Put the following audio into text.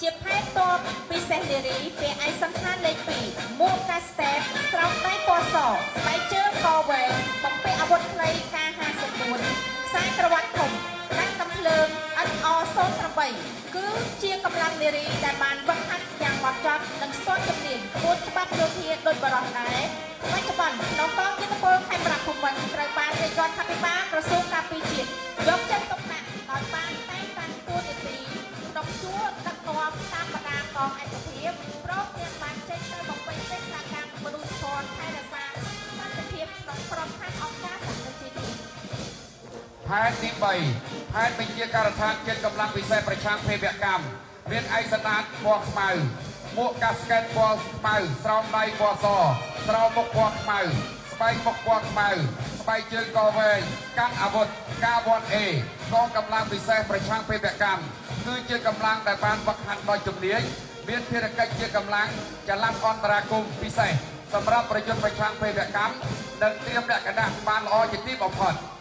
ជាផែនតបពិសេសនារីពាក់ឯកសណ្ឋានលេខ2មួកកាស្តេតស្រោមដៃពណ៌សស្បែកជើងកវែងបំពាក់អាវុធខ្លី K54 ខ្សែក្រវ៉ាត់ធំដាច់កំភ្លើង NR08 គឺជាកម្លាំងនារីដែលបានវឹកហាត់យ៉ាងម៉ត់ចត់និងស្ទាត់ជំនាញខ្ពស់ច្បាប់យោធាដោយបរិសុទ្ធដែរបច្ចុប្បន្នក្នុងកងយុទ្ធពលខេមរៈភូមិន្ទត្រូវបានរាជរដ្ឋាភិបាលក្រសួងការពារជាតិយកចិត្តទុកដាក់ដោយបានតែងតាំងតួនាទីក្នុងជួរដឹកនាំតាមបណ្ដាកងឯកភាពព្រមទាំងបានចេញទៅបំពេញបេសកកម្មមនុស្សធម៌ថែរក្សាសន្តិភាពក្នុងក្របខ័ណ្ឌអង្គការសហប្រជាជាតិ។ ផែនទី3ផែនបញ្ជាការដ្ឋានជាតិកម្លាំងពិសេសប្រឆាំងភេរវកម្មមានឯកសណ្ឋានពណ៌ខ្មៅមួកកាស្កេតពណ៌ខ្មៅស្រោមដៃពណ៌សស្រោមមុខពណ៌ខ្មៅស្បែកមុខពណ៌ខ្មៅស្បែកជើងកវែងកាន់អាវុធ K1A កងកម្លាំងពិសេសប្រឆាំងភេរវកម្មគឺជាកម្លាំងដែលបានវឹកហាត់ដោយជំនាញមានភារកិច្ចជាកម្លាំងចល័តអន្តរាគមន៍ពិសេសសម្រាប់ប្រយុទ្ធប្រឆាំងភេរវកម្មនិងត្រៀមលក្ខណៈបានល្អជាទីបំផុត។